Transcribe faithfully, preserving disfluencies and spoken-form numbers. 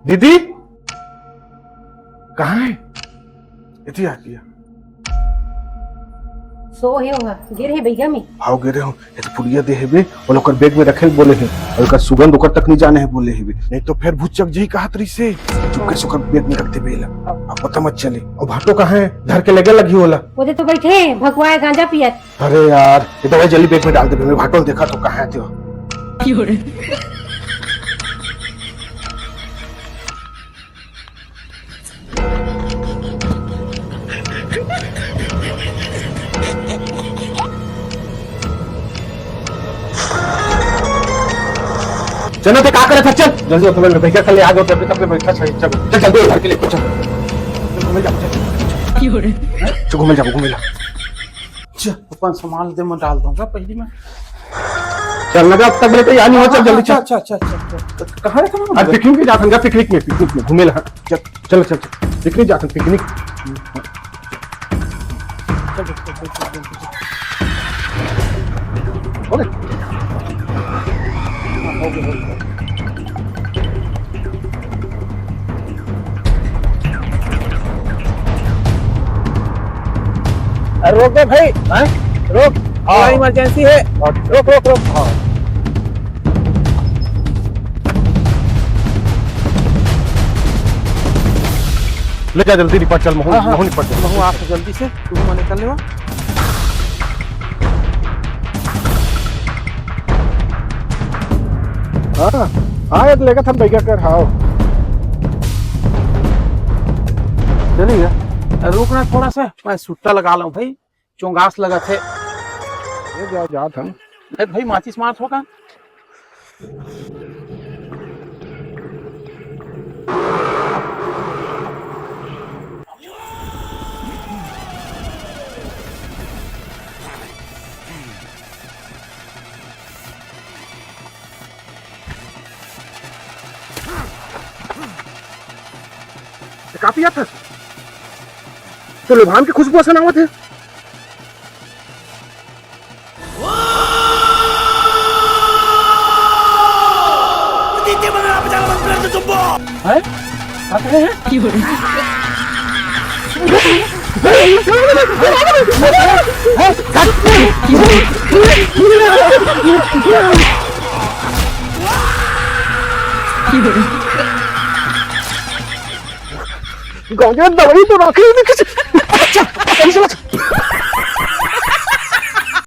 दीदी, कहाँ हे? एती आ गया। सो हे ओहा, गिर हे बइगा में। हाव, गिरे हो। ये तो पुड़िया दे हेबे, अउ ओकर बैग में रखे ल बोले हे, अउ एकर सुगंध ओकर तक नहीं जाने हे बोले हेबे, नहीं तो फिर भुच्चक जही कहत रहिसे। चुपके से ओकर बैग में रख देबे एला, अब पता मत चले। अउ भाटो कहाँ हे? धर के लेगे लगही ओला। ओदे तो बइठे हे, भकुआय गांजा पियत। अरे यार, ये दवाई जल्दी बैग में डाल देबे, मैं भाटो ल देखत हों कहाँ हे तेहा। चल ना, ते का करत हस? चल जल्दी, ओतने में भैया कल आ जाओ, तब तक बैठा सही। चल चल, जल्दी उठा के ले चल। चल घूमे जा, चल। चल घूमे जा, घूमे जा। चल, अपन सामान दे, मैं डाल दूंगा पहली में। चल ना, अब तक लेके यहाँ नहीं हो, चल जल्दी चल। अच्छा अच्छा अच्छा अच्छा। कहाँ है तुम्हारा? अरे पिकनिक में जात हन, पिकनिक में, पिकनिक में घूमे ला। चल चल चल चल, पिकनिक जात हन, पिकनिक। चल, चल, चल, चल, चल, चल। अरे। हाँ, हो गया, हो गया। अरे रोक दे भाई। हैं? रोक। हाँ। थोड़ा इमरजेंसी है। हाँ। रोक, रोक, रोक। हाँ। ले जा जल्दी, निपट चल, महू, हाँ, हाँ। महू निपट चल। महू, आप जल्दी से, तू मने कर लेवा। हाँ, हाँ, ये तो लेकर थम भैया कर, हाँ। चलिए। रुक ना थोड़ा सा, मैं सुट्टा लगा लूं भाई, चोंगास लगत हे। ये जा, जात हन। ए भाई, माचिस मारत हो का? का पियत हस? तो लोभान के खुशबू असन आवत हे। हैं? का करे हे? गांजा दवाई तो रखे ही नहीं किसी। अच्छा, अच्छा, अच्छा।